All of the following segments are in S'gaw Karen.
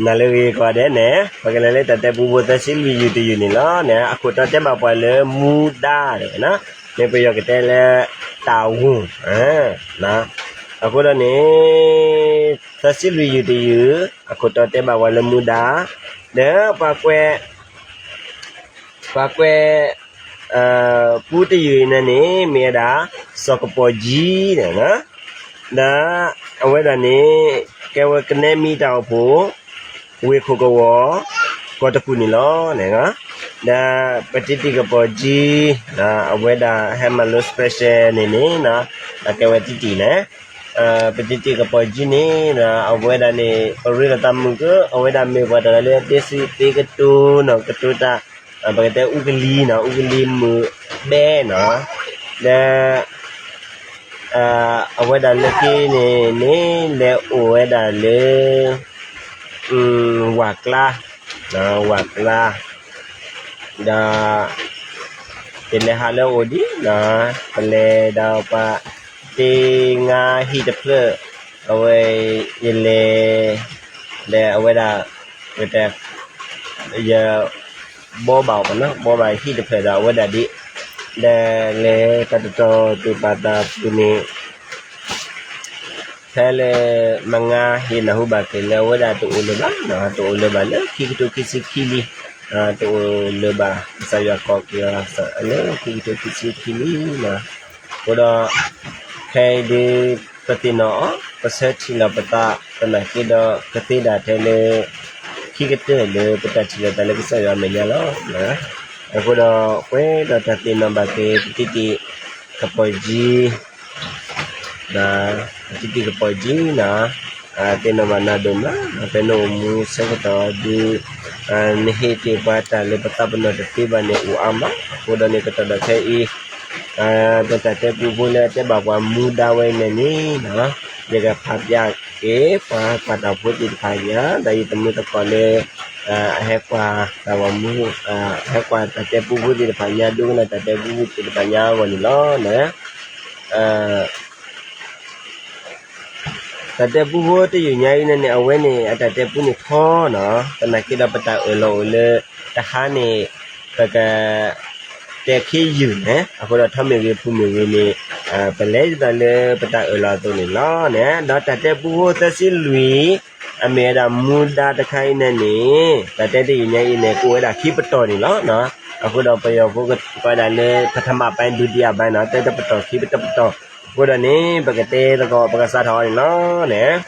နၤလၢဂ့ၤကိးဂၤဒဲးန့ၣ် ပကလဲၤလၢတၢ်တဲပူဖိသၢဆံလွံၢ်ယုၢ်တယုၢ်န့ၣ်လီၤန့ၣ် အခိၣ်တီတဲဘၣ်ပှၤလၢမူဒါန့ၣ်, မ့ၢ်ပယီၤကတဲလၢ တၢ်ဝူၢ်, အဃိဒီးန့ၣ် သၢဆံလွံၢ်ယုၢ်တယုၢ် အခိၣ်တီတဲဘၣ်ပှၤလၢမူဒါ, ဒီးပှၤကွဲး ပှၤကွဲး ပူတယုၢ်အံၤန့ၣ်န့ၣ် မ့ၢ်ဝဲဒၣ် စီၤကပီၤကၠံန့ၣ်, ဒီးအဝဲဒၣ်န့ၣ် ကဲဝဲကနဲမံတၢ်အိၣ်ဖှိၣ် ဝ့ၢ်ခိၣ်ကဝီၤ ကီၢ်တကူၣ်န့ၣ်လီၤ. ဒီးပတံတံၢ်ကပီၤကၠံ အဝဲဒၣ်ဟဲမၤလိ special န့ၣ်န့ၣ် အကဲဝဲတံတံၢ်န့ၣ် ပတံတံၢ်ကပီၤကၠံန့ၣ် အဝဲဒၣ်န့ၣ် ပရ့လိာ်သးမုာ်က အဝဲဒၣ်မ့ၢ်ပှၤတဂၤလၢသ့စံးသ့ကတိၤနီၢ်ကတိၤတၢ်, ပကတဲအူကလံၤနီၢ် အူကလံၤမုာ်ဘဲနီၢ်, ဒီး အဝဲဒၣ်လၢခံန့ၣ်န့ၣ် လဲၤအိၣ်ဝဲဒၣ်လၢ ဝၤကျါ, ဝၤကျါ, ဒီး ယလဲၤဟးလၢအအိၣ်ဒံး, ပလဲၤဒီးပှၤတ့ငါဟံၣ်တဖျၢၣ်, အဝဲ ယလဲၤ ဒီးအဝဲဒၣ် ယ ဘီဘၣ်အီၤဘၣ်နီၢ် ဘီဘၣ်ဟံၣ်တဖျၢၣ်ဒီးအဝဲဒၣ်ဒံး, ဒီးလဲၤတၢ်တတီၤတုၤပာ်သးပူၤန့ၣ် ဖဲလၢ မငါဟ့ၣ်နၢ်ဟူဘၣ်က့ၤလၢ အဝဲဒၣ်တအိၣ်လၢၤဘၣ်နီၢ် တအိၣ်လၢၤဘၣ်လၢခံကထိခံဆံခံလံ, တအိၣ်လၢၤဘၣ် ကစၢ်ယွၤကိးက့ၤအီၤလၢခံကထိခံဆံခံလံနီၢ်, အဃိဒီး ခဲအံၤဒုး ပသ့ၣ်နီၣ်အီၤ ပဆၢထံၣ်လီၤပသး သနာ်က့ဒီးကသ့ဒၣ်ထဲလၢ ခံကတၢၢ်လၢပတၢ်ထံၣ်လိာ်သးလၢကစၢ်ယွၤအမဲာ်ညါလီၤ. အဃိဒီးပှဲၤဒီးတၢ်သ့ၣ်နီၣ်ဘၣ်က့ၤ ပတံတံၢ်ကပီၤကၠံ ပတံတံၢ်ကပီၤကၠံနီၢ်, သ့ၣ်နီၣ်ဘၣ်နၤဒိၣ်မး ဖဲနအိၣ်မူဆၢကတီၢ်ဒုး နဟ့ၣ်တ့ၢ်ပှၤတၢ်လၢပသးပ့ၤနီၣ်တသ့ဘၣ်န့ၣ် အိၣ်အါမး, အဃိဒီးန့ၣ် ကတီၢ်ဒီးခဲအံၤ ပတၢ်တဲပူဖိလၢတဲဘၣ်ပှၤမူဒါဝဲအံၤန့ၣ်န့ၣ်, ယကဖးဖျါက့ၤ ပှၤကွၢ်တၢ်ဖိသ့ၣ်တဖၣ်ညါ ဒီးယသမုသကိးလၢ အဟဲကွၢ်တၢ်ဂီၤမူ ဟဲကွၢ်တၢ်တဲပူဖိသ့ၣ်တဖၣ်ညါ ဒိကနၣ်တၢ်တဲပူဖိသ့ၣ်တဖၣ်ညါအဂီၢ်န့ၣ်လီၤ. တၢ်တဲပူဖိတယုၢ်ညါအံၤန့ၣ်န့ၣ် အဝဲန့ၣ် အတၢ်တဲပူန့ၣ်ထီနီၤ, သနာ်က့ဒီးပတၢ်အၢၣ်လီၤအိၣ်လၢ တဟါန့ၣ် ပက တဲခံယုၢ်န့ၣ် အဃိဒီးထီမ့ၢ်ဂ့ၤ ဖုမ့ၢ်ဂ့ၤန့ၣ် ပလဲၤဒ်သိးလၢပတၢ်အၢၣ်လီၤအသိးန့ၣ်လီၤန့ၣ်, ဒီးတၢ်တဲပူဖိသၢဆံလွံၢ် အမ့ၢ်ဝဲဒၣ်မူဒါတခါအံၤန့ၣ်န့ၣ် တၢ်တဲတယုၢ်ညါအံၤန့ၣ် ကအိၣ်ဝဲဒၣ်ခံပတီၢ်န့ၣ်လီၤ. အဃိဒီးပယီၤဖိကကိးဝဲဒၣ်လၢ ပထမပိုင်း ဒုတိယပိုင်းနီၤ, တဲတပတီၢ်ခံပတပတီၢ်, အဃိဒီးန့ၣ် ပကတဲသကိး ပကစးထီၣ်အီၤန့ၣ်လီၤန့ၣ်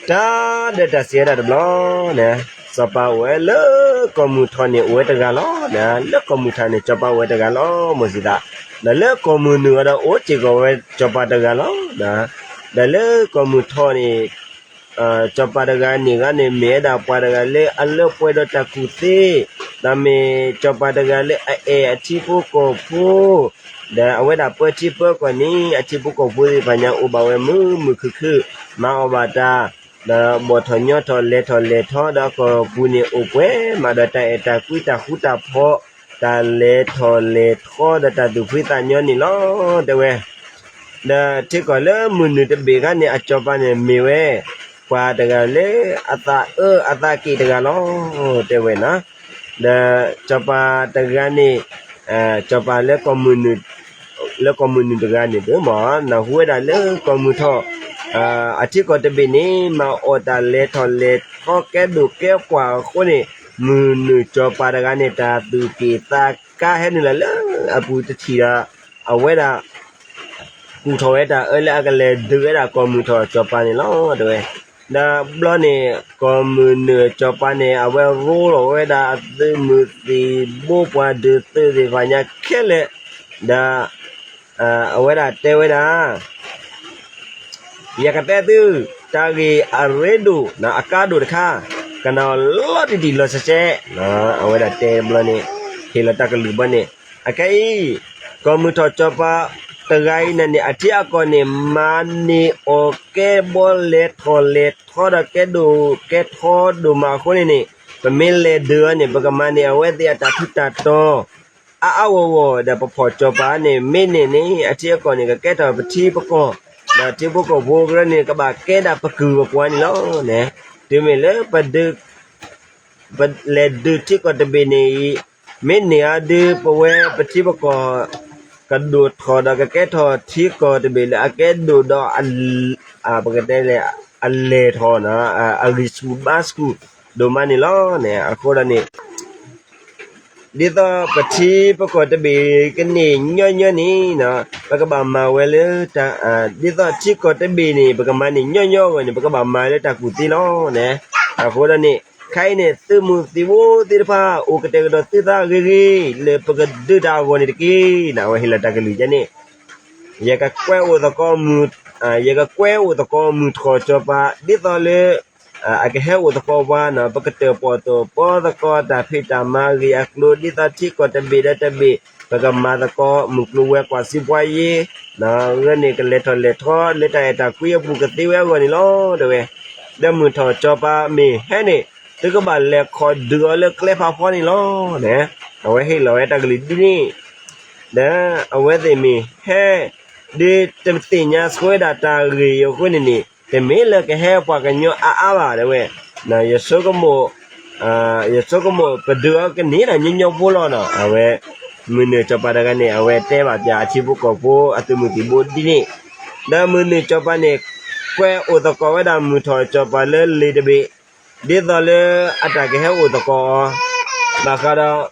တၢ်ဒီးတၢ်စံးဝဲဒၣ်တဘျီန့ၣ်, စီၤပၤအိၣ်ဝဲလၢကီၢ်မုၢ်ထီၣ်န့ၣ် အိၣ်ဝဲတဂၤလီၤ. လၢကီၢ်မုၢ်ထီၣ်န့ၣ် စီၤပၤအိၣ်ဝဲတဂၤလီၤ မိၢ်စံးသး, ဒီးလၢကီၢ်မုၢ်နုာ်အံၤဒီး အိၣ်စ့ၢ်ကီးဝဲစီၤပၤတဂၤလီၤ. ဒီးလၢကီၢ်မုၢ်ထီၣ်န့ၣ် စီၤပၤတဂၤန့ၣ်ဂၤန့ၣ် မ့ၢ်ဝဲဒၣ်ပှၤတဂၤလၢအလၢပှဲၤဒီးတၢ်ကူၣ်သ့, ဒီးမ့ၢ်စီၤပၤတဂၤလၢအအဲၣ်အထံဖိကီၢ်ဖိ, ဒီးအဝဲဒၣ်ပၢထံပၢကီၢ်န့ၣ် အထံဖိကီၢ်ဖိသ့ၣ်တဖၣ်ညါအိၣ်ဘၣ်ဝဲမုာ်မုာ်ခုၣ်ခုၣ်, မၤအီၣ်ဘၣ်တၢ်, ဒီးဘီၣ်ထီၣ်ညီထီၣ်လဲၤထီၣ်လဲၤထီဒီးအကီၢ်ပူၤန့ၣ် အိၣ်ပှဲၤမးဒီးတၢ်အဲၣ်တၢ်ကွံတၢ်ဃူတၢ်ဖိး, တၢ်လဲၤထီၣ်လဲၤထီဒီးတၢ်သူၣ်ဖှံသးညီန့ၣ်လီၤ တဲဝဲ ဒီးထံကီၢ်လၢမုၢ်နုာ်တဘ့ၣ်ခါန့ၣ် အစီၤပၤန့ၣ်မ့ၢ်ဝဲ ပှၤတဂၤလၢအသးအၢအသးက့ၣ်တဂၤလီၤ တဲဝဲနီၤ. ဒီးစီၤပၤတဂၤန့ၣ် စီၤပၤလၢ လၢကီၢ်မုၢ်နုာ်တဂၤန့ၣ် ဒ်မ့ၢ်နၢ်ဟူဝဲဒၣ်လၢကီၢ်မုၢ်ထီၣ် အထံကီၢ်တဘ့ၣ်န့ၣ် မၤအီၣ်တၢ်လဲၤထီၣ်လဲၤထီကဲဒိၣ်ကဲပှၢ်အဃိန့ၣ် မုၢ်နုာ်စီၤပၤတဂၤန့ၣ် တၢ်သူၣ်က့ၣ်သးကါဟဲနုာ်လီၤလၢအပူၤတထံၣ်ဒီး အဝဲဒၣ် ကူၣ်ထီၣ်ဝဲတၢ်အၢလၢအကလဲၤဒုးဝဲဒၣ်ကီၢ်မုၢ်ထီၣ်စီၤပၤန့ၣ်လီၤ တဲဝဲ. ဒီးဘျီန့ၣ် ကီၢ်မုၢ်နုာ်စီၤပၤန့ၣ် အဝဲရိလီၤဝဲဒၣ်အသုးမုၢ်သံၣ်ဘိပှၤဒုးသုးသ့ၣ်တဖၣ်ညါခဲလၢာ်, ဒီး အဝဲဒၣ်တဲဝဲဒၣ် ယကတဲသု တၢ်ဂ့ၢ်အရ့ဒိၣ် အကါဒိၣ်တခါ, ကနၣ်အီၤလီၤတံၢ်တံၢ်လီၤဆဲးဆဲး, အဝဲဒၣ်တဲဘျီန့ၣ် ဟ့ၣ်လီၤတၢ်ကလုၢ်ဘီန့ၣ်, အခဲအံၤ ကီၢ်မုၢ်ထီၣ်စီၤပၤတဂၤအံၤန့ၣ်န့ၣ် အထံအကီၢ်န့ၣ် မၤန့ၢ်အီၣ်ကဲဘီလဲၤထီၣ်လဲၤထီဒီးကဲဒိၣ်ကဲထီဒိၣ်မးအဃိန့ၣ်န့ၣ် ပမ့ၢ်လဲၤဒုးအီၤန့ၣ် ပကမၤန့ၢ်အဝဲသ့ၣ်အတၢ်ထူးတၢ်တီၤ အါအါဂီၢ်ဂီၢ် ဒီးပဖီၣ်စီၤပၤန့ၣ် မ့ၢ်န့ၢ်န့ၣ် အထံအကီၢ်န့ၣ် ကကဲထီၣ်ပထံပကီၢ်, ဒီးထံဖိကီၢ်ဖိကရၢန့ၣ် ကဘၣ်ကဲဒၣ်ပကုၢ်ပပှၤန့ၣ်လီၤန့ၣ်. တုၤမ့ၢ်လၢ ပလဲၤဒုးထံကီၢ်တဘ့ၣ်န့ၣ်အံၤ, မ့ၢ်န့ၢ်အါဒုး ပဝဲပထံပကီၢ် ကဒိၣ်ထီၣ်ဒီးကကဲထီၣ်ထံကီၢ်တဘ့ၣ်လၢအကဲဒိၣ်ဒီး ပကတဲလဲၣ် အလဲၤထီၣ် အဂံၢ်ဆူၣ်ဘါဆူၣ်ဒိၣ်မးန့ၣ်လီၤ. အဃိဒီးန့ၣ် ဒ်သိးပထံပကီၢ်တဘ့ၣ်ကန့ၢ်ညီညီန့ၣ်, ပကဘၣ်မၤဝဲလၢ ဒ်သိးထံကီၢ်တဘ့ၣ်န့ၣ် ပကမၤန့ၢ်ညီညီအဂီၢ်န့ၣ် ပကဘၣ်မၤလၢတၢ်ကူၣ်သ့လီၤ. အဃိဒီးန့ၣ် ခဲအံၤန့ၣ် သုးမုၢ်သံၣ်ဘိသ့ၣ်တဖၣ် အိၣ်ကတဲာ်ကတီၤသုသးဂ့ၤဂ့ၤ လၢပကဒုးတၢ်အဂီၢ်န့ၣ်တက့ၢ်. အဝဲဟ့ၣ်လီၤတၢ်ကလုၢ်ယဲန့ၣ် ယကကွဲးအိၣ်သကိးမုၢ်, ယကကွဲးအိၣ်သကိးမုၢ်ထီၣ်စီၤပၤ ဒ်သိးလၢ အကဟဲအိၣ်သကိးပှၤန့ၣ် ပကတၢၣ်ပီၣ်တၢၣ်ပီၣ်သကိးတၢ်ဖံးတၢ်မၤအဂ့ၢ်အကျိၤ ဒ်သိးထံကီၢ်တဘ့ၣ်ဒီးတဘ့ၣ် ပကမၤသကိးမုၢ်ကျိၤဝဲၤကွာ်စံးပှၤယ့ၤ ဂ့ၤန့ၣ် ကလဲၤထီၣ်လဲၤထီလၢတၢ်အဲၣ်တၢ်ကွံအပူၤကသ့ဝဲအဂီၢ်န့ၣ်လီၤ. တဲဝဲ ဒီးမုၢ်ထီၣ်စီၤပၤမ့ၢ်ဟဲန့ၣ် သုကဘၣ်လဲၤခီၣ်ဒုးအီၤလၢကျဲဖးဖီန့ၣ်လီၤ. အဝဲဟ့ၣ်လီၤဝဲတၢ်ကလုၢ်ဒ်န့ၣ် ဒီးအဝဲသ့ၣ်မ့ၢ်ဟဲ ဒ်တသ့ၣ်ညါဆိဝဲဒၣ်တၢ်ဂ့ၢ်အံၤအဃိန့ၣ်န့ၣ် တမ့ၢ်လၢကဟဲပှၤကညီအါအါဘၣ် တဲဝဲ, ယဆိကမိၣ် ယဆိကမိၣ်ပဒုးအီၤကန့ၢ်တၢ်ညီညီဖိလီၤနီၤ. အဝဲ မုၢ်နုာ်စီၤပၤတဂၤန့ၣ် အဝဲတဲဘၣ်ပၠးအထံဖိကီၢ်ဖိအသုးမုၢ်သံၣ်ဘိဒ်န့ၣ်, ဒီးမုၢ်နုာ်စီၤပၤန့ၣ် ကွဲးအိၣ်သကိးဝဲဒၣ်မုၢ်ထီၣ်စီၤပၤလၢလ့ၤတဘ့ၣ် ဒ်သိးလၢအတၢ်ကဟဲအိၣ်သကိးအီၤ ဘၣ်ဃးဒီး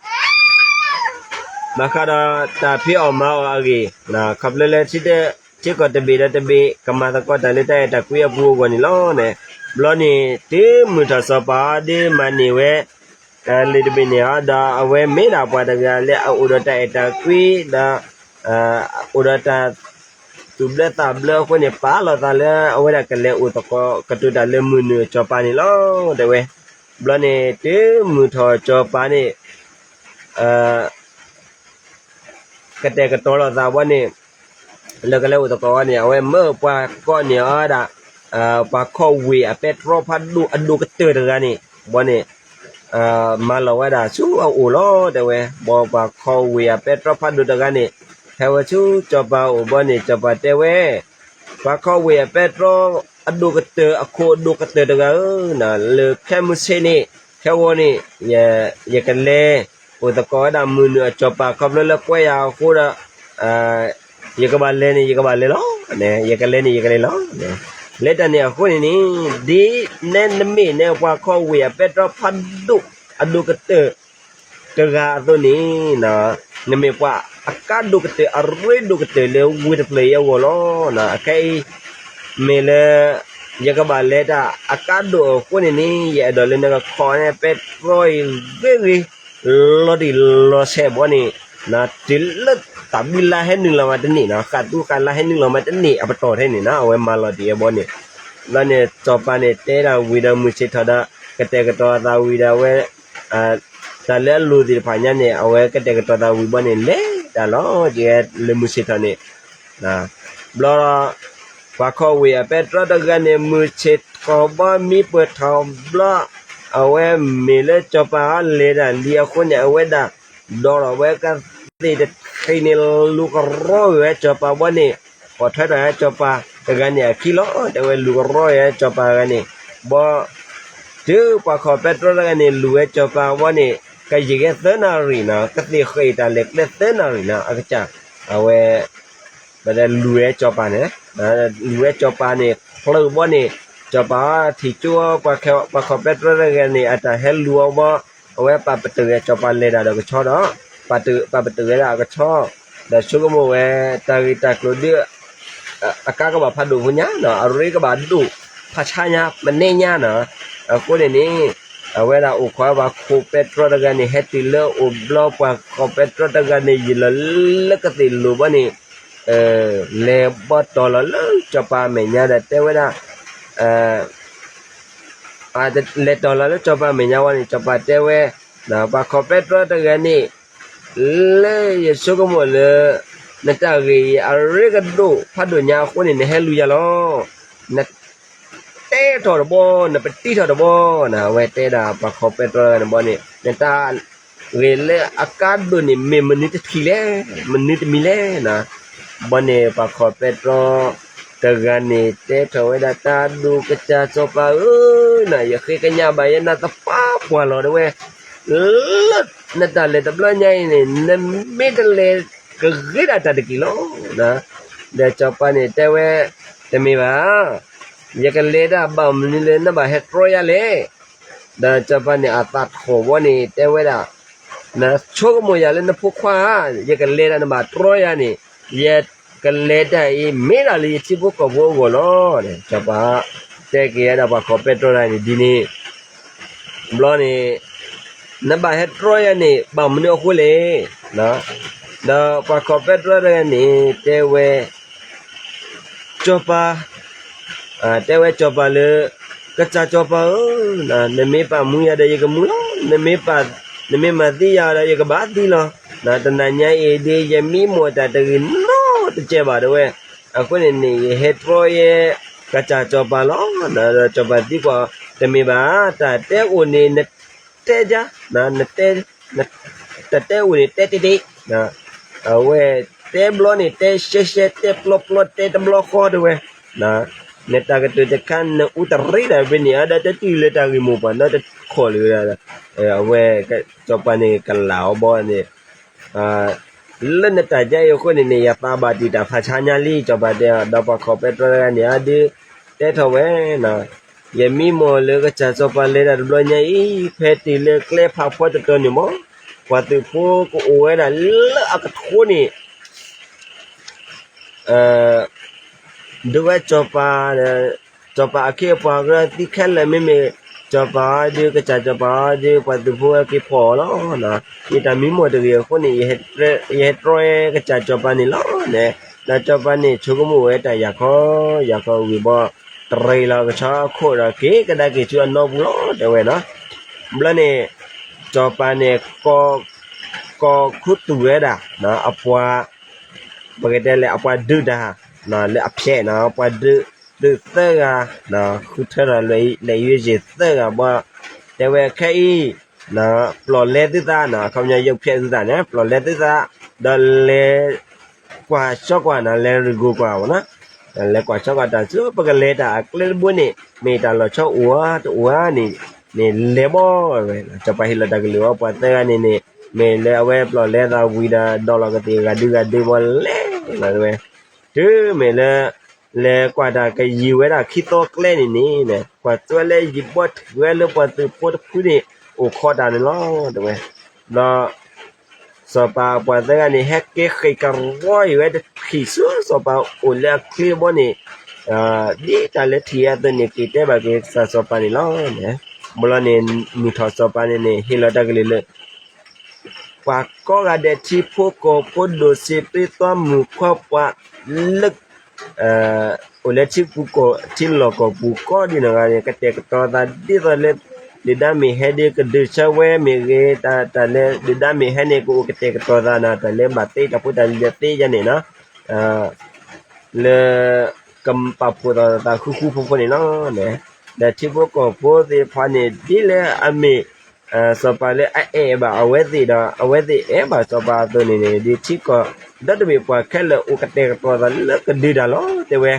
ဘၣ်ဃးဒီးတၢ်ဖံးအီၣ်မၤအီၣ်အဂ့ၢ်, ခီဖျိလၢ ထံကီၢ်တဘ့ၣ်ဒီးတဘ့ၣ် ကမၤသကိးတၢ်လၢတၢ်အဲၣ်တၢ်ကွံအပူၤအဂီၢ်န့ၣ်လီၤ. ဘျီန့ၣ် တုၤမုၢ်ထီၣ်စီၤပၤဒ်မၤန့ၢ်ဝဲ လ့ၤတဘ့ၣ်န့ၣ်အီၤ ဒီးအဝဲမ့ၢ်ဒၣ်ပှၤတဂၤလၢအအိၣ်ဒီးတၢ်အဲၣ်တၢ်ကွံ ဒီး အိၣ်ဒီးတၢ်သူၣ်ဘျၢသးဘျၢအဃိန့ၣ် ပာ်လီၤသးလၢအဝဲဒၣ်ကလဲၤအိၣ်သကိး ကတိၤတၢ်လၢမုၢ်နုာ်စီၤပၤန့ၣ်လီၤ တဲဝဲ. ဘျီန့ၣ် တုၤမုၢ်ထီၣ်စီၤပၤန့ၣ် ကတဲာ်ကတီၤလိာ်သးဘီန့ၣ် လၢကလဲၤအိၣ်သကိးဝဲန့ၣ် အဝဲမၢပှၤကိးန့ၢ်အီၤဒၣ် ပှၤခီၣ်ဝ့ၢ်အပဲတြီဖးဒိၣ်အဒိၣ်ကတၢၢ်တဂၤန့ၣ် ဘီန့ၣ် မၤလီၤဝဲဒၣ်ဆူအအိၣ်လီၤ တဲဝဲ. ဘီပှၤခီၣ်ဝ့ၢ်အပဲတြီဖးဒိၣ်တဂၤန့ၣ် ဟဲဝဲဆူစီၤပၤအိၣ်ဘီန့ၣ် စီၤပၤတဲဝဲ ပှၤခီၣ်ဝ့ၢ်အပဲတြီအဒိၣ်ကတၢၢ် အခိၣ်အဒိၣ်ကတၢၢ်တဂၤဧၢ, လၢခဲမုၢ်ဆ့ၣ်န့ၣ် ခဲဂီၤန့ၣ် ယကလဲၤအိၣ်သကိးဝဲဒၣ်မုၢ်နုာ်အစီၤပၤ ခီဖျိလၢကွဲယၤအဃိဒီး ယကဘၣ်လဲၤန့ၣ် ယကဘၣ်လဲၤလီၤ, ယကလဲၤန့ၣ် ယကလဲၤလီၤ. လၢတၢ်န့ၣ်အဃိန့ၣ်န့ၣ် ဒ်နဲနမ့ၢ်နဲပှၤခီၣ်ဝ့ၢ်အပဲတြီဖးဒိၣ် အဒိၣ်ကတၢၢ် တဂၤအသိးန့ၣ် နမ့ၢ်ပှၤအကါဒိၣ်ကတၢၢ် အရ့ဒိၣ်ကတၢၢ်လၢဝ့ၢ်တဖျၢၣ်အံၤအဂီၢ်လီၤ. အခဲအံၤ မ့ၢ်လၢ ယကဘၣ်လဲၤတၢ်အကါဒိၣ်အဃိန့ၣ်န့ၣ် ယအဲၣ်ဒိးလၢနကခီန့ၢ်ပဲတြီအံၤဂ့ၤဂ့ၤ လီၤတံၢ်လီၤဆဲးဘီန့ၣ် တုၤလၢတၢ်ဘံလါဟဲနုာ်လီၤမးတန့ၢ်နီၤ ဃၣ်သူဃၣ်လါဟဲနုာ်လီၤမးတန့ၢ်အပတီၢ်ထဲန့ၣ်နီၤ အဝဲမၤလီၤတံၢ်အဘီန့ၣ် ဘျီန့ၣ် စီၤပၤန့ၣ်တဲဒၣ်ဝံၤဒီးမုၢ်ဆ့ၣ်ထီၣ်ဒီး ကတဲာ်ကတီၤအသးဝံၤဒီးအဝဲ တၢ်လၢအလိၣ်သ့ၣ်တဖၣ်ညါန့ၣ် အဝဲကတဲာ်ကတီၤသးဝံၤဘီန့ၣ် လဲၤတၢ်လီၤ ကဲလၢမုၢ်ဆ့ၣ်ထီၣ်န့ၣ် ဘျီ ပှၤခီၣ်ဝ့ၢ်အပဲတြီတဂၤန့ၣ် မုၢ်ဆ့ၣ်ထီၣ်ဘီမံပၢၢ်ထီၣ်ဘျီ အဝဲမ့ၢ်လၢစီၤပၤအီၤလဲၤတၢ်လံအဃိန့ၣ် အဝဲဒၣ် ဒီးထီၣ်ဝဲကသ့ၣ်တထံးန့ၣ် လူၤကရီဝဲစီၤပၤဘီန့ၣ် ပိာ်ထွဲထီၣ်ဝဲစီၤပၤတဂၤန့ၣ်အခံလီၤ တဲဝဲလူၤကရီဝဲစီၤပၤတဂၤန့ၣ် ဘီ တုၤပှၤခီၣ်ပဲတြီတဂၤန့ၣ် လူၤဝဲစီၤပၤဘီန့ၣ် ကယံာ်ဝဲသၢနၣ်ရံၣ်နီၤ ကသ့ၣ်ဃဲၤတၢ်လဲၤကျဲသၢနၣ်ရံၣ်နီၤ အကစၢ် အဝဲ ပတဲလူၤဝဲစီၤပၤန့ၣ် လူၤဝဲစီၤပၤန့ၣ် ဖျၢၣ်ဘီန့ၣ် စီၤပၤထံၣ်ကၠိ ပှၤခီၣ်ပဲတြီတဂၤန့ၣ် အတၢ်ဟဲလူၤအီၤဘီ အဝဲပာ်ပတုာ်ဝဲစီၤပၤလဲၤတၢ်ဒီးကဆီဒီး ပာ်ပတုာ်ဝဲဒၣ်အကဆီ ဒီးဆိကမိၣ်ဝဲ တၢ်ဂ့ၢ်တၢ်ကျိၤဒ် အကါကဘၣ်ဖးဒိၣ်ဖိညါနီၤ အရ့ကဘၣ်ဒိၣ်ဖးဆါညါ မနဲညါနီၤ အဃိန့ၣ်န့ၣ် အဝဲဒၣ်အိၣ်ခိးပှၤခီၣ်ပဲတြီတဂၤန့ၣ် ဟဲတုၤလၢအိၣ်ဘျီပှၤခီၣ်ပဲတြီတဂၤန့ၣ် ယံာ်လီၤလၢကသ့ၣ်လိၤဘီန့ၣ် လဲၤဘီတီၤလီၤလၢစီၤပၤအမဲာ်ညါဒီးတဲဝဲဒၣ် လဲၤတီၤလီၤလၢစီၤပၤအမဲာ်ညါဝဲန့ၣ် စီၤပၤတဲဝဲ ပှၤခီၣ်ပဲတြီတဂၤန့ၣ် လၢယဆိကမိၣ်လၢ နတၢ်ဂ့ၢ်အံၤအရ့ကဒိၣ်ဖးဒိၣ်ညါအဃိန့ၣ် နဟဲလူၤယၤလီၤ နတဲထီၣ်တဘီ နပတံထီၣ်တဘီ အဝဲတဲဒၣ်ပှၤခီၣ်ပဲတြီတဂၤန့ၣ်ဘီန့ၣ် နတၢ်ဂ့ၢ်လၢအကါဒိၣ်န့ၣ် မ့ၢ်မနုၤတထံၣ်လဲၣ် မနုၤတမံၤလဲၣ် ဘီန့ၣ်ပှၤခီၣ်ပဲတြီ တဂၤန့ၣ်တဲထီၣ်ဝဲဒၣ် တၢ်ဒိၣ်ကစၢ်စီၤပၤဧၢ, ယဃ့ကညးဘၣ်ယဲနၤသပှၢ်ပှၢ်လီၤ တဲဝဲ, လၢနတၢ်လဲၤတဘျီညါအံၤန့ၣ် နမ့ၢ်တလဲၤကဂ့ၤဒၣ်တၢ်တက့ၢ်လီၤ. ဒီးစီၤပၤန့ၣ်တဲဝဲ, တမ့ၢ်ဘၣ်, ယကလဲၤဒၣ်ဘၣ်မနုၤလၢနဘၣ်ဟဲတြီယၤလဲၣ်. ဒီးစီၤပၤန့ၣ်အသးထီၣ်ဘီန့ၣ်တဲဝဲဒၣ်, နဆိကမိၣ်ယၤလၢနဖိခွါဧါ, ယကလဲၤဒၣ်နဘၣ်တြီယၤန့ၣ်, ယကလဲၤတၢ်အံၤ မ့ၢ်ဒၣ်လၢယထံဖိကီၢ်ဖိအဂီၢ်လီၤ. စီၤပၤတဲက့ၤဝဲဒၣ်ပှၤခီၣ်ပဲတြီတဂၤန့ၣ်ဒ်န့ၣ် ဘျီန့ၣ်, နဘၣ်ဟဲတြီယၤန့ၣ် ဘၣ်မနုၤအဃိလဲၣ်. ဒီးပှၤခီၣ်ပဲတြီတဂၤန့ၣ် တဲဝဲ, စီၤပၤ, တဲဝဲစီၤပၤလၢ, ကစၢ်စီၤပၤဧၢ, နမ့ၢ်ပာ်မူယၤဒီးယကမူလီၤ, နမ့ၢ်ပာ်, နမ့ၢ်မၤသံယၤဒီးယကဘၣ်သံလီၤ. တနၤညါအံၤဒ်ယမံမီၢ်တၢ်တဂ့ၤနီတစဲးဘၣ် တဲဝဲ, အဃိန့ၣ်န့ၣ် ယဟဲတြီယဲ ကစၢ်စီၤပၤလီၤ. ဒီးစီၤပၤသံကွၢ်, တမ့ၢ်ဘၣ်, တၢ်တဲအိၣ်န့ၣ် နတဲယါ, နတဲ တၢ်တဲအိၣ်န့ၣ် တဲတ့ၢ်တ့ၢ်, အဝဲတဲဘျီန့ၣ် တဲရှဲရှဲ တဲပျီပျီ တဲတဘျီဃီ တဲဝဲ, နတၢ်ကတိၤတခါ နအူတရံးဒၣ်ဖဲန့ၣ် အဒၣ်တတုၤလၢတၢ်ဂ့ၢ်မိၢ်ပှၢ်နီတခီလၢၤဝဲဒၣ်, အဝဲ စီၤပၤန့ၣ်ကလာ်အီၤဘီန့ၣ် လၢနတၢ်ဒ်အံၤအဃိန့ၣ်န့ၣ် ယသးဘၣ်တံာ်တာ်ဖးဆါညါလံ စီၤပၤတဲ, ဒီးပှၤခီၣ်ပဲတြီတဂၤန့ၣ် အဒုးတဲထီၣ်ဝဲ, ယမံမီၢ်လၢကစၢ်စီၤပၤလဲၤတၢ်တဘျီညါအံၤ ဖဲတုၤလၢကျဲဖးဖီတတီၤန့ၣ်မး ပှၤသုးဖိကအိၣ်ဝဲဒၣ်လၢအကထိန့ၣ် ဒုးဝဲစီၤပၤ, စီၤပၤအခ့အပှၤကရၢသံခဲလၢာ် မ့မ့ၢ် စီၤပၤအီၤဒုး ကစၢ်စီၤပၤအီၤဒုး ပှၤသုးဖိဝဲက့ၤဖီၣ်အီၤလီၤ. ယတၢ်မံမီၢ်တဂ့ၤအဃိန့ၣ် ယဟဲတြီကစၢ်စီၤပၤန့ၣ်လီၤန့ၣ်, ဒီးစီၤပၤန့ၣ်ဆိကမိၣ်ဝဲတၢ်ယၢ်ခီ, ယၢ်ခီဝံၤဘီ, တရံးလီၤကဆီအခိၣ်ဒီးက့ၤကဒါက့ၤဆူအနီပူၤလီၤ တဲဝဲနီၤ. ဘျီန့ၣ် စီၤပၤန့ၣ် ကိးခူသူၣ်ဝဲဒၣ် အပှၤ ပကတဲလၢအပှၤဒုးတၢ် လၢအဖျဲးနီၤ ပှၤဒုး ဒုးသၢဂၤ ဃုထၢထီၣ်လၢယွၤယ့ၢ်သၢဂၤဘီ တဲဝဲခဲအံၤ ပျီၢ်လဲသုသးနီၤ အခီပညီရုပ်ဖျက်သုသးန့ၣ် ပျီၢ်လဲသုသး ဒီးလဲၤ ကွၢ်ဆှီကွၢ်နီၤ လဲၤရံၣ်ကိၢ်ကွၢ်ဝဲနီၤ လဲၤကွၢ်ဆှီကွၢ်တၢ်ဆူပကလဲၤတၢ်အကျဲတဘိန့ၣ် မ့ၢ်တၢ်လီၤဆီအိၣ်ဧါတအိၣ်ဧါန့ၣ် န့ၣ်လဲၤဘီဝဲ စီၤပၤဟ့ၣ်လီၤတၢ်ကလုၢ်ဝဲပှၤသၢဂၤန့ၣ်န့ၣ် မ့ၢ်လၢအဝဲပျီၢ်လဲသးဝံၤဒီး ဒီးလီၤကသ့ၣ်ဂၤဒုဂၤဒုဘီလဲၤလီၤဝဲ တုၤမ့ၢ်လၢ လဲၤကွၢ်တၢ်ကယံာ်ဝဲဒၣ်ခံသီကျဲန့ၣ်န့ၣ် ကွၢ်သွဲလၢယံၤဘီထံၣ်ဝဲလၢပှၤသုးဖိတဖုန့ၣ် အိၣ်ခိးတၢ်န့ၣ်လီၤ တဲဝဲ ဒီး စီၤပၤအပှၤသၢဂၤန့ၣ် ဟဲက့ၤဃ့ၢ်ကရီယံၤဝဲတထံၣ်ဆူ စီၤပၤအိၣ်လၢအချ့ဘီန့ၣ် ဒ်တၢ်လၢထံၣ်အသိးန့ၣ် က့ၤတဲဘၣ်က့ၤကစၢ်စီၤပၤန့ၣ်လီၤ. ဘျီန့ၣ် မုၢ်ထီၣ်စီၤပၤန့ၣ်န့ၣ် ဟ့ၣ်လီၤတၢ်ကလုၢ်လၢ ပှၤကိးဂၤဒဲးထံဖိကီၢ်ဖိဒိၣ်စ့ပ့သွါမုၣ်ခွါပှၤလၢ အိၣ်လၢထံပူၤကီၢ် ထံလီၢ်ကီၢ်ပူၤကိးဒံနီၢ်ဂၤန့ၣ် ကတဲာ်ကတီၤသးဒ်သိးလၢ ဒုၣ်ဒါမ့ၢ်ဟဲဒ်ကဒုးဆၢဝဲမ့ၢ်ဂ့ၤ တၢ်လၢဒုၣ်ဒါမ့ၢ်ဟဲန့ၣ် ကအိၣ်ကတဲာ်ကတီၤသးနီၤ တၢ်လၢဘၣ်သ့တၢ်ဖိတၢ်လံၤဒီးသ့ယဲန့ၣ်နီၤ လၢ ကပာ်ဖှိၣ်သးသးဃူဃူဖိးဖိးန့ၣ်လီၤ. ဒီးထံဖိကီၢ်ဖိသ့ၣ်တဖၣ်န့ၣ် ဒ်လၢအမ့ၢ် စီၤပၤလၢအအဲၣ်ဘၣ်အဝဲသ့ၣ်ဒီး အဝဲသ့ၣ်အဲၣ်ဘၣ်စီၤပၤအသိးန့ၣ်န့ၣ် ဒ်ထံကီၢ်ဒီတဘ့ၣ်ပှၤခဲလၢာ်အိၣ်ကတဲာ်ကတီၤသးလၢကဒုးတၢ်လီၤ တဲဝဲ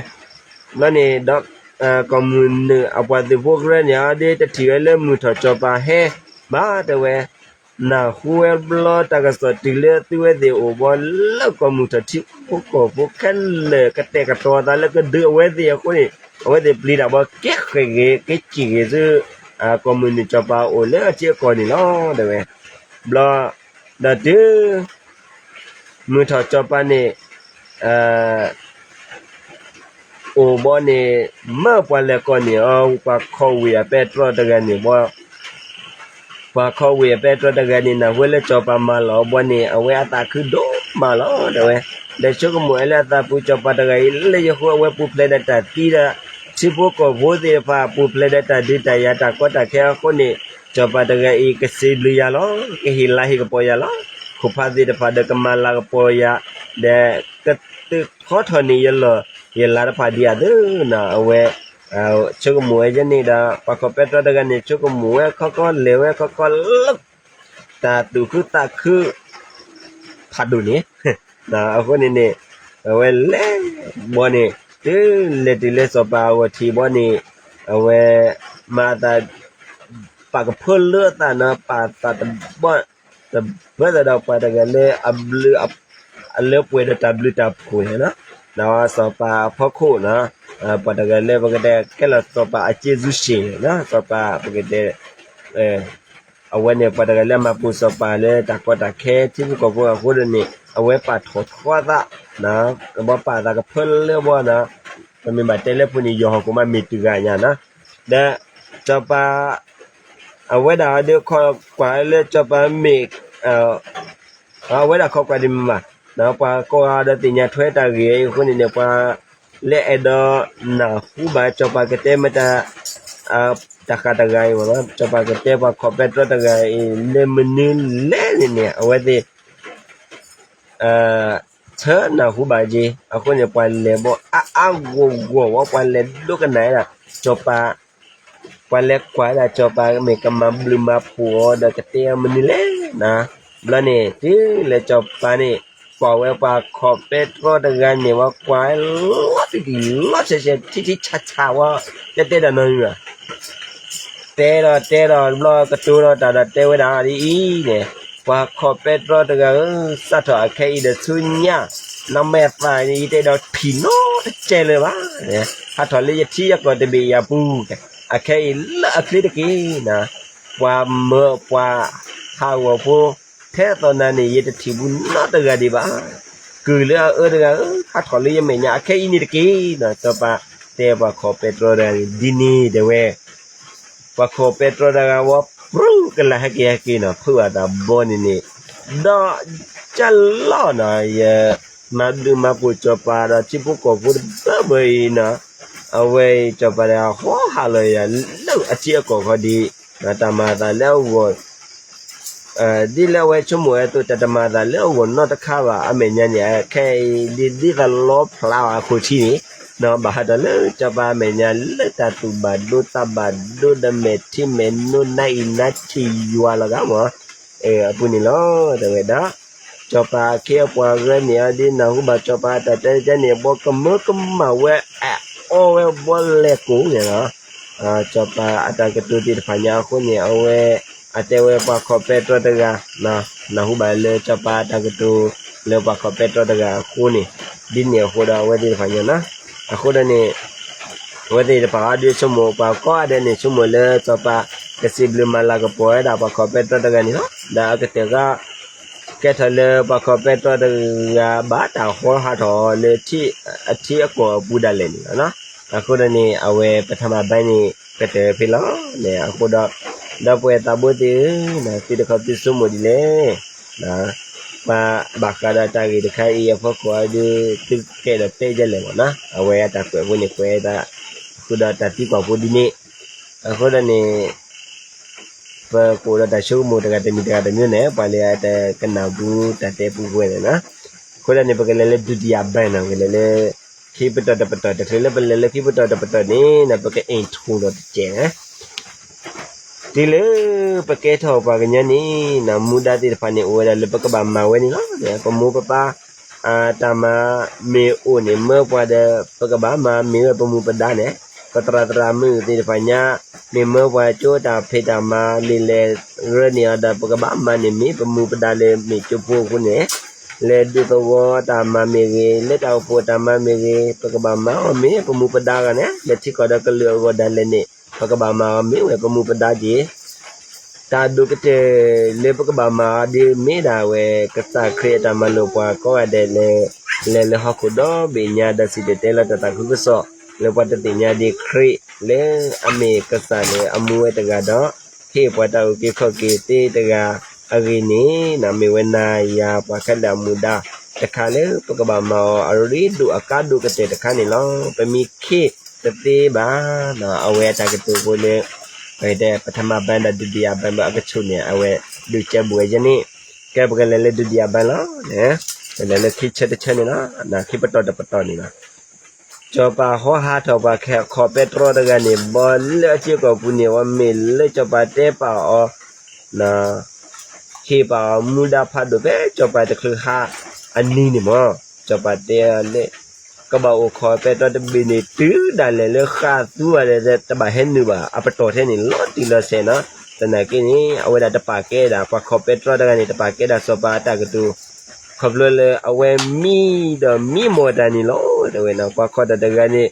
ဘျီန့ၣ်ဒီး ကီၢ်မုၢ်နုာ်အပှၤသုးဖိကရၢန့ၣ် အဒၢတထံၣ်ဝဲလၢမုၢ်ထီၣ်စီၤပၤဟဲဘၣ် တဲဝဲ နၢ်ဟူဝဲဘျီတၢ်ကစီၣ်တုၤလၢသုဝဲသ့ၣ်အိၣ်ဘီလၢကီၢ်မုၢ်ထီၣ်ထံဖိကီၢ်ဖိခဲလၢာ် ကတဲာ်ကတီၤသးလၢကဒုးအဝဲသ့ၣ်အဃိန့ၣ် အဝဲသ့ၣ်ပျံၤတၢ်ဘီက့ၤဃ့ၢ်ဂ့ၤ က့ၤစံၣ်ဂ့ၤဆူ ကီၢ်မုၢ်နုာ်စီၤပၤအိၣ်လၢအထံအကီၢ်န့ၣ်လီၤ တဲဝဲ ဘျီ ဒီးတုၤ မုၢ်ထီၣ်စီၤပၤန့ၣ် အိၣ်ဘီန့ၣ် မၢပှၤလဲၤကိးန့ၢ်အီၤ ပှၤခီဝ့ၢ်အပဲတြီတဂၤန့ၣ်ဘီ ပှၤခီဝ့ၢ်အပဲတြီတဂၤန့ၣ် နၢ်ဟူဝဲလၢစီၤပၤမၤလီၤအီၤဘီန့ၣ် အဝဲအသးခုဒိၣ်မးလီၤ တဲဝဲ ဒီးဆိကမိၣ်ဝဲလၢအသးပူၤ စီၤပၤတဂၤအံၤ လၢယဃိအဝဲပူၤဖျဲးဒီးတၢ်သံဒီး ထံဖိကီၢ်ဖိသ့ၣ်တဖၣ် ပူၤဖျဲးဒီးတၢ်ဒုးတၢ်ယၤတၢ်ကီတၢ်ခဲအဃိန့ၣ် စီၤပၤတဂၤအံၤ ကစံးဘျုးယၤလီၤ ကဟ့ၣ်လၤဟ့ၣ်ကပီၤယၤလီၤ ခိၣ်ဖးသ့ၣ်တဖၣ်ဒီးကမၤလၤကပီၤယၤ ဒီးကသုးခီထီၣ်န့ၢ်ယလီၢ်ယလၤတဖၣ်ဒံးအသိးနီၤ အဝဲ ဆိကမိၣ်ဝဲယဲန့ၣ်ဒီး ပှၤခီၣ်ပဲတြီတဂၤန့ၣ် ဆိကမိၣ်ဝဲခီခီလဲၤဝဲခီခီလၢ တၢ်သူၣ်ခုသးခု ဖးဒိၣ်န့ၣ် အဃိန့ၣ်န့ၣ် အဝဲလဲၤဘီန့ၣ် တုၤလဲၤတုၤလၢစီၤပၤအဂီၢ်ထံးဘီန့ၣ် အဝဲမၤသး ပာ်ကဖၢလၢအသးနီၤ ပာ်သးတဘီ တဘၢသးဒီးပှၤတဂၤလၢအဘျုး အလၢပှဲၤဒီးတၢ်ဘျုးတၢ်ဖှိၣ်န့ၣ်နီၤ, ဒီးစီၤပၤအဖီခိၣ်နီၤ, ပှၤတဂၤလၢပကတဲကဲလီၤစီၤပၤအကျေးဇူးရှင်န့ၣ်နီၤ, စီၤပၤပကတဲ အဝဲန့ၣ်ပှၤတဂၤလၢအမၤပူၤစီၤပၤလၢတၢ်ကီတၢ်ခဲထံဖိကီၢ်ဖိအဃိဒီးန့ၣ် အဝဲပာ်ထီၣ်ထီအသး, ဘီပာ်သးကဖၢလၢဘီနီၤ, ပမ့ၢ်ဘၣ်တဲလၢပူၤန့ၣ် ယီၤဟီၣ်ခိၣ်မးမ့ၢ်တဂၤညါနီၤ, ဒီးစီၤပၤ အဝဲဒၣ်အီၤဒုးခီကွၢ်လၢစီၤပၤမ့ၢ် အဝဲဒၣ်ခီကွၢ်ဒ်မ့ၢ်ဘၣ်, ပှၤကိးဂၤဒီးသ့ၣ်ညါထွဲတၢ်ဂ့ၢ်အံၤအဃိန့ၣ်န့ၣ် ပှၤလၢအဲၣ်ဒိးနၢ်ဟူဘၣ်စီၤပၤကတဲမ့ၢ်တၢ် တၢ်ဃာ်တဂၤအံၤမ့ၢ်နီၤ, စီၤပၤကတဲပှၤခီၣ်ပဲတြီတဂၤအံၤ လၢမနုၤလဲၣ်န့ၣ်န့ၣ် အဝဲသ့ၣ် ဆၢနၢ်ဟူဘၣ်က့ၤ အဃိန့ၣ် ပှၤလဲၤဘီအါအါဂီၢ်ဂီၢ်ဝဲ ပှၤလဲၤဒိကနၣ်ဝဲဒၣ် စီၤပၤ ပှၤလဲၤကွၢ်ဝဲဒၣ်စီၤပၤမ့ၢ်ကမၤဘျုးမၤဖှိၣ်အီၤဒီးကတဲအီၤမနုၤလဲၣ်နီၤ, ဘျီန့ၣ် တုၤလဲၤစီၤပၤန့ၣ် ကွၢ်ဝဲပှၤခီၣ်ပဲတြီတဂၤန့ၣ် ဝဲကွၢ်ဝဲလီၤတံၢ်တံၢ်လီၤဆဲးဆဲး ထံထံဆးဆးဝဲ တတဲဒၣ်နီတမံၤဘၣ် တဲဒီးတဲဒီးဘျီကတိၤဒီးတၢ်ဒီးတဲဝဲဒၣ်ဒ်အံၤန့ၣ်, ပှၤခီၣ်ပဲတြီတဂၤဧၢ, စးထီၣ်အခဲအံၤဒီးဆူညါ နမဲာ်သၣ်န့ၣ် ယတအဲၣ်ဒိးထံၣ်နီတစဲးလၢၤဘၣ်, ဟးထီၣ်လၢယထံယကီၢ်တဘ့ၣ်အံၤအပူၤ, အခဲအံၤလၢအချ့တက့ၢ်, ပှၤမၢပှၤဟးဂီၤဖိ ထဲသိးနၤန့ၣ် ယတထံၣ်ဘူးနီတဂၤဒံးဘၣ်, ကုၢ်လၢအအၢတဂၤဧၢ, ဟးထီၣ်လၢယမဲာ်ညါအခဲအံၤန့ၣ်တက့ၢ်, စီၤပၤတဲပှၤခီၣ်ပဲတြီတဂၤန့ၣ် ဒ်န့ၣ်တဲဝဲ ပှၤခီၣ်ပဲတြီတဂၤဝဲ ပြူၢ်ကလာ်ဟဲက့ၤဟဲက့ၤနီၤ ဖုးအသးဘီန့ၣ်န့ၣ်, ဒီးကၢ်လီၤနီၤ ယမၤဘျုးမၤဖှိၣ်စီၤပၤဒီး ထံဖိကီၢ်ဖိတဘၢဘၢအံၤနီၤ, အဝဲအံၤစီၤပၤတဂၤဟီဟးလီၤယၤလၢအထံအကီၢ်ခီဒံး, တၢ်မၤအသးလၢအဂီၢ် ဒ်လၢအဝဲဆိကမိၣ်ဝဲအသိး တၢ်တမၤအသးလၢအဂီၢ်နီတခါဘၣ် အမဲာ်ညါန့ၣ် အခဲအံၤဒ်ဒ်သိးလီဖျါအီၤအခိၣ်ထံးန့ၣ်, ဘၣ်ဟးထီၣ်လၢစီၤပၤအမဲာ်ညါလၢတၢ်သူၣ်ဘၣ်ဒိသးဘၣ်ဒိ ဒီးမဲာ်ထံမဲာ်နိနါအံၤနါထံၣ်ယွၤလီၤဂာ်မး အပူၤန့ၣ်လီၤ တဲဝဲဒၣ်, စီၤပၤအခ့အပှၤဂၤန့ၣ် အဒ်နၢ်ဟူဘၣ်စီၤပၤအတၢ်တဲန့ၣ် ဘီကမၢကမၣ်ဝဲအအီဝဲဘီလဲၤကိးန့ၣ်လီၤ. စီၤပၤအတၢ်ကတိၤသ့ၣ်တဖၣ်ညါအဃိန့ၣ် အဝဲ အတဲဝဲပှၤခီၣ်ပဲတြီတဂၤ နၢ်ဟူဘၣ်လၢစီၤပၤအတၢ်ကတိၤလၢပှၤခီၣ်ပဲတြီတဂၤအဃိန့ၣ်, ဒ်န့ၣ်အဃိဒီးအဝဲသ့ၣ်တဖၣ်ညါနီၤ, အဃိဒီးန့ၣ် အဝဲသ့ၣ်တဖၣ်အီၤဒုးဆိကမိၣ် ပှၤကိးဂၤဒဲးန့ၣ် ဆိကမိၣ်လၢစီၤပၤ ကစံးဘျုးမၤလၤကပီၤဝဲဒၣ်ပှၤခီၣ်ပဲတြီတဂၤန့ၣ်လီၤ. ဒီးအကတၢၢ်ဃီ ကဲထီၣ်လၢပှၤခီၣ်ပဲတြီတဂၤ ဘၣ်တၢ်ဟီဟးထီၣ်လၢ အထံအကီၢ်အပူၤဒၣ်လဲာ်န့ၣ်လီၤ. အဃိဒီးန့ၣ် အဝဲပထမဘါန့ၣ် ကတၢၢ်ဖဲလီၤန့ၣ် အဃိဒီး ဒီပုၢ်ဝဲၢ်သးဘိသ့ၣ်ဧၢ, သုတခီသုဆိကမိၣ်ဒ်လဲၣ် ပှၤဘၣ်ဃးဒီးတၢ်ဂ့ၢ်တခါအံၤအဖီခိၣ်အံၤဒုး သုကအဲၣ်ဒိးတဲဒ်လဲၣ်မးနီၤ, အဝဲအတၢ်ကွဲးဖိန့ၣ် ကွဲးတၢ်ဃုာ်ဒီးတၢ်သံကွၢ်ဖိဒ်န့ၣ်, အဃိဒီးန့ၣ် ပကအိၣ်ဒီးတၢ်ဆိကမိၣ်တဂၤတမံၤတဂၤတမံၤန့ၣ် ပှၤလၢအတကနၣ်ဘူးတၢ်တဲပူဖိန့ၣ်နီၤ, အဃိဒီးန့ၣ် ပကလဲၤလၢဒုတိယဘါနီၤ, ပကလဲၤလၢ ခံပတီၢ်တပတီၢ်, တချုးလၢပလဲၤလၢခံပတီၢ်တပတီၢ်န့ၣ် ပက intro ဒီးတစဲးန့ၣ် တုၤလၢပကဲထီၣ်ပှၤကညီန့ၣ် မူဒါသ့ၣ်တဖၣ်န့ၣ် အိၣ်ဝဲဒၣ်လၢပကဘၣ်မၤဝဲန့ၣ်လီၤ. ပမိၢ်ပပၢ် တၢ်မၤမ့ၢ်အိၣ်န့ၣ် မၢပှၤဒီး ပကဘၣ်မၤမ့ၢ်ဝဲပမူပဒါန့ၣ်, ပသရၣ်သရၣ်မုၣ်သ့ၣ်တဖၣ်ညါ မ့ၢ်မၢပှၤကၠိတၢ်ဖံးတၢ်မၤ လံာ်လဲၢ်ရၢန့ၢ်အီၤဒီး ပကဘၣ်မၤန့ၣ်မ့ၢ်ပမူပဒါလၢမ့ၢ်ကၠိဖိအဃိန့ၣ်, လၢဒူသဝီတၢ်မၤမ့ၢ်ဂ့ၤ, လၢတၢ်အိၣ်ဖှိၣ်တၢ်မၤမ့ၢ်ဂ့ၤ, ပကဘၣ်မၤအီၤမ့ၢ်ပမူပဒါဂၤန့ၣ်, လၢထံကီၢ်ဒီးကလုာ်အဂီၢ်ဒၣ်လဲာ်န့ၣ် ပကဘၣ်မၤအီၤမ့ၢ်ဝဲပမူပဒါက့ၤ တၢ်ဒိၣ်ကတၢၢ်လၢပကဘၣ်မၤအီၤဒ်မ့ၢ်ဒၣ်ဝဲ ကစၢ်ခရံာ်အတၢ်မၤလိာ်ပှၤကိးဂၤဒဲးလၢ လဲၤလၢဟီၣ်ခိၣ်ဒီဘ့ၣ်ညါ ဒီးစံၣ်တဲၤတဲလီၤတၢ်သးခုကစီၣ် လၢပှၤတသ့ၣ်ညါဒ်ခရံာ်လၢအမ့ၢ်ကစၢ်လၢအမူဝဲတဂၤဒီး ဟ့ၣ်ပှၤတၢ်အုၣ်က့ၤခီၣ်က့ၤသ့တဂၤအဂ့ၢ်န့ၣ် မ့ၢ်ဝဲနၤယၤပှၤခဲလၢာ်အမူဒါတခါလၢ ပကဘၣ်မၤအီၤအရ့ဒိၣ်အကါဒိၣ်ကတၢၢ်တခါန့ၣ်လီၤ. ပမ့ၢ်ခ့တသ့ဘၣ် အဝဲအတၢ်ကတိၤဖိလၢ ပကတဲ ပထမဘါဒီးဒုတိယဘါ အကဆိၣ်န့ၣ် အဝဲဒုးကဲဘူးဝဲယဲန့ၣ်, ကဲပကလဲၤလၢဒုတိယဘါလီၤ. ပလဲၤလၢခံဆၢတဆၢန့ၣ်လီၤ, ခံပတီၢ်တပတီၢ်န့ၣ်လီၤ. စီၤပၤဟီဟးထီၣ်ပှၤခီၣ်ပဲတြီတဂၤန့ၣ် ဘီလၢအထံအကီၢ်ပူၤန့ၣ် အဝဲမ့ၢ်လၢစီၤပၤတဲပာ်အီၤ ဟ့ၣ်ပာ်အီၤမူဒါဖးဒိၣ်ဖဲစီၤပၤတချုးဟးအနံၤန့ၣ်မး, စီၤပၤတဲအီၤလၢ ကဘၣ်အိၣ်ခိးပဲတြီတဘ့ၣ်န့ၣ် တုၤဒၣ်လဲာ်လၢဃၢ်သူဝဲဒီး တဘၣ်ဟဲနုာ်ဘၣ် အပတီၢ်ထဲန့ၣ် လီၤတံၢ်လီၤဆဲးနီၤ. သနာ်က့န့ၣ် အဝဲဒၣ်တပာ်ကဲဒၣ် ပှၤခီၣ်ပဲတြီတဂၤန့ၣ် တပာ်ကဲဒၣ်စီၤပၤအတၢ်ကတိၤ ခီဖျိလၢအဝဲမံဒီးမံမီၢ်တၢ်န့ၣ်လီၤ တဲဝဲနီၤ. ပှၤခီၣ်တၢ်တဂၤန့ၣ်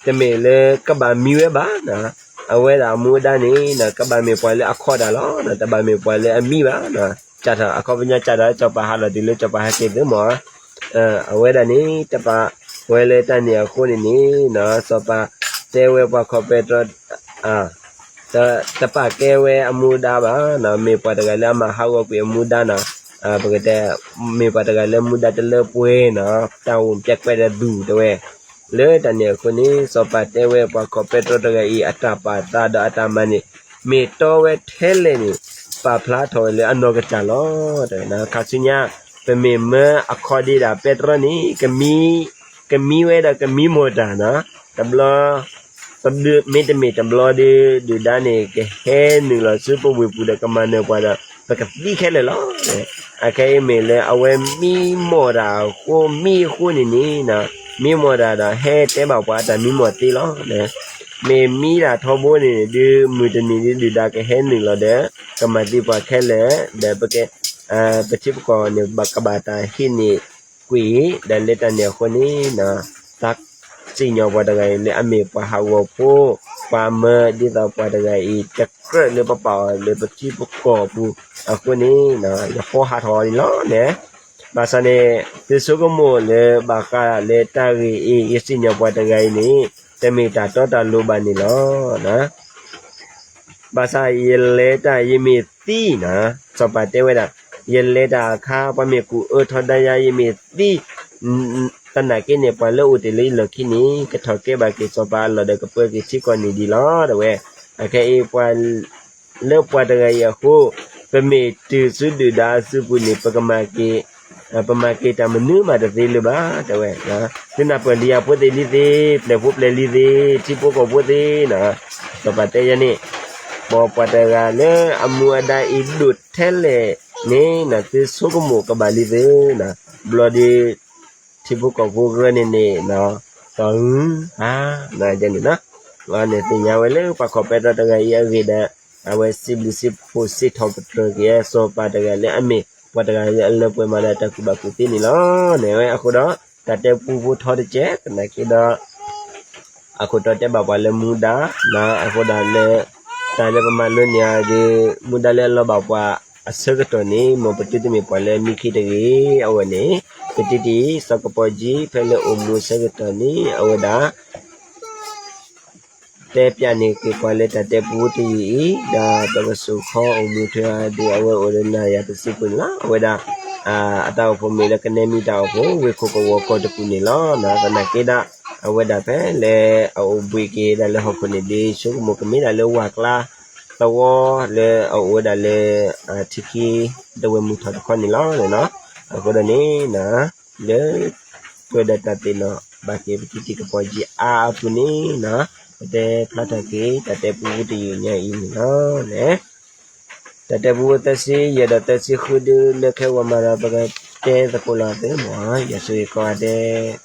တမ့ၢ်လၢကဘၣ်မံဝဲဘၣ်နီၤ, အဝဲဒၣ်အမူဒါန့ၣ်နီၤ ကဘၣ်မ့ၢ်ပှၤလၢအခီၣ်တၢ်လီၤ, တဘၣ်မ့ၢ်ပှၤလၢအမံဘၣ်နီၤ. စးထီၣ်အခီပညီစးထီၣ်လၢစီၤပၤဟးလီၤတုၤလၢစီၤပၤဟဲက့ၤသုမီၢ် အဝဲဒၣ်န့ၣ် တပာ်ဝဲလၢတၢ်န့ၣ်အဃိန့ၣ်န့ၣ်နီၤ စီၤပၤတဲဝဲပှၤခီၣ်ပဲတြီ တပာ်ကဲဝဲအမူဒါဘၣ်နီၤ, မ့ၢ်ပှၤတဂၤလၢအမၤဟးဂီၤကွံာ်အမူဒါနီၤ, ပကတဲ မ့ၢ်ပှၤတဂၤလၢမူဒါတလၢပှဲၤနီၤ, တၢ်အိၣ်ပျဲးကွဲးဒီးသူၣ်တဲဝဲ. လၢတၢ်န့ၣ်အဃိန့ၣ် စီၤပၤတဲဝဲပှၤခီၣ်ပဲတြီတဂၤအံၤ အတၢ်ပာ်သးဒီးအတၢ်မၤန့ၣ် မ့ၢ်တီဝဲထဲလဲၣ်န့ၣ် ပာ်ဖျါထီၣ်ဝဲလၢအနီၢ်ကစၢ်လီၤ. တဝဲနီၤ ခါဆူညါ ပမ့ၢ်မၢအခီၣ်ဒံးဒၣ်ပဲတြီန့ၣ် ကမံဝဲဒီးကမံမီၢ်တၢ်နီၤ, တဘျီ မ့တမ့ၢ်တဘျီဒီး ဒုၣ်ဒါန့ၣ် ကဟဲနုာ်လီၤဆူပဝ့ၢ်ပူၤဒီးကမၤနၢၤပှၤဒီး ပကသံခဲလၢာ်လီၤ. အခဲအံၤမ့ၢ်လၢအဝဲမံမီၢ်တၢ်အဃိ မံအဃိန့ၣ်န့ၣ် မံမီၢ်တၢ်ဒီး ဟဲတဲဘၣ်ပှၤအတၢ်မံမီၢ်သ့လီၤ. မ့ၢ်မံတၢ်ထီဘိန့ၣ် ဒုးမုၢ်တနံၤဒုး ဒုၣ်ဒါကဟဲနုာ်လီၤဒီး ကမၤသံပှၤခဲလၢာ် ဒီးပက ပထံပကီၢ်န့ၣ် ကဘၣ်တၢ်ဟံးန့ၢ်ကွံာ် ဒီးလၢတၢ်န့ၣ်အဃိန့ၣ် သးစံၣ်ညီၣ်ပှၤတဂၤအံၤလၢအမ့ၢ်ပှၤဟးဂီၤဖိ ပှၤမၢဒ်သိးပှၤတဂၤအံၤ တကြၢးလၢပပာ်အီၤလၢပထံပကီၢ်ပူၤအဃိန့ၣ် ယဟီဟးထီၣ်အီၤန့ၣ်လီၤန့ၣ်. ဘၣ်ဆၣ်န့ၣ် သုဆိကမိၣ်လၢဘၣ်ဃးလၢတၢ်ဂ့ၢ်အံၤ ယစံၣ်ညီၣ်ပှၤတဂၤအံၤန့ၣ် တမ့ၢ်တၢ်တီတၢ်လိၤဘၣ်န့ၣ်လီၤ. ဘၣ်ဆၣ်ယလဲၤတၢ်ယမ့ၢ်သံနီၤ, စီၤပၤတဲဝဲဒၣ်, ယလဲၤတၢ်အခါ ပှၤမ့ၢ်ကူၣ်အၢထီဒါယၤ ယမ့ၢ်သံ, သနာ်က့န့ၣ် ပှၤလၢအိၣ်တ့ၢ်လၢယလီၢ်ခံန့ၣ် ကထီၣ်ကဲဘၣ်က့ၤစီၤပၤအလီၢ်ဒီး ကပၢက့ၤထံကီၢ်န့ၣ်ဒံးလီၤ တဲဝဲ. အခဲအံၤ ပှၤလၢပှၤတဂၤအံၤအဃိ ပမ့ၢ်တုၤဆူဒုၣ်ဒါအစုပူၤန့ၣ် ပကမၤက့ၤ ပမၤက့ၤတၢ်မနုၤမးတသ့လၢၤဘၣ် တဲဝဲ. သုနၢ်ပၢၢ်လံအဖိသ့ၣ်လံသ့, ပျဲၢ်ဖိပျဲၢ်လံသ့, ထံဖိကီၢ်ဖိသ့ၣ်နီၤ, စီၤပၤတဲယၤန့ၣ်, ပှၤတဂၤလၢအမူအဒါအံၤဒိၣ်ထဲလဲၣ်န့ၣ် သုဆိကမိၣ်ကဘၣ်လံသ့နီၤ, ဘျီဒီး ထံဖိကီၢ်ဖိဂၢၢ်န့ၣ်န့ၣ် ပှၤအုၣ်အါ န့ၣ်န့ၣ်, န့ၣ်သ့ၣ်ညါဝဲလၢပှၤခီၣ်ပဲတြီတဂၤအံၤအဂ့ၢ်ဒီး အဝဲစံးဘျုးစံးဖှိၣ်စံးထီၣ်ပတြၢၤက့ၤ စီၤပၤတဂၤလၢအမ့ၢ်ပှၤတဂၤလၢအလၢပှဲၤမးဒီးတၢ်ကူၣ်ဘၣ်ကူၣ်သ့န့ၣ်လီၤ. န့ၣ်ဝဲအဃိဒီး တၢ်တဲပူဖိထီတကဲး သနာ်က့ဒီး အခိၣ်တီတဲဘၣ်ပှၤလၢမူဒါ, အဃိဒီးလၢ တၢ်လၢပမၤလိန့ၢ်အီၤဒီး မူဒါလၢအလီၤဘၣ်ပှၤအဆၢကတီၢ်န့ၣ် မ်ပသုတမ့ၢ်ပှၤလၢအမံခံတဂ့ၤ. အဝဲန့ၣ် ပတံတံၢ် စီၤကပီၤကၠံ ဖဲလၢအိၣ်မူဆၢကတီၢ်န့ၣ် အဝဲဒၣ် တဲပျးန့ၢ်က့ၤပှၤလၢတၢ်တဲပူတယုၢ်အံၤ, ဒီးပကစိာ်ခီအိၣ်မူထွဲအီၤဒီး အဝဲအိၣ်ဒီးနၤယၤတစုပူၤန့ၣ်လီၤ. အဝဲဒၣ် အတၢ်အိၣ်ဖှိၣ်မ့ၢ်လၢကနဲမံတၢ်အိၣ်ဖှိၣ် ဝ့ၢ်ခိၣ်ကဝီၤကီၢ်တပူၤန့ၣ်လီၤ. သနာ်က့ဒၣ် အဝဲဒၣ်ဖဲလၢအအိၣ်ဘှံးက့ၤဒၣ်လၢဟီၣ်ခိၣ်န့ၣ်ဒီး ဆိကမိၣ်ကမ့ၢ်ဒၣ်လၢဝၤကျါသဝီလၢအအိၣ်ဝဲဒၣ်လၢ ထံခံ ဒဝဲၢ်မုၢ်ထီၣ်တခီန့ၣ်လီၤ. အဃိဒီးန့ၣ် လၢ ပှဲၤဒီးတၢ်သ့ၣ်နီၣ်ဘၣ်က့ၤပတံတံၢ်ကပီၤကၠံအါအပူၤန့ၣ် ပတဲဖျါထီၣ်က့ၤ တၢ်တဲပူတယုၢ်ညါအံၤန့ၣ်လီၤ. တၢ်တဲပူသၢဆံယဲၢ်ဒီးသၢဆံဃုဒုလၢခဲဂီၤမးဒီး ပကတဲသကိးလီၤသ့မး, ယွၤဆိၣ်ဂ့ၤကိးဂၤဒဲး.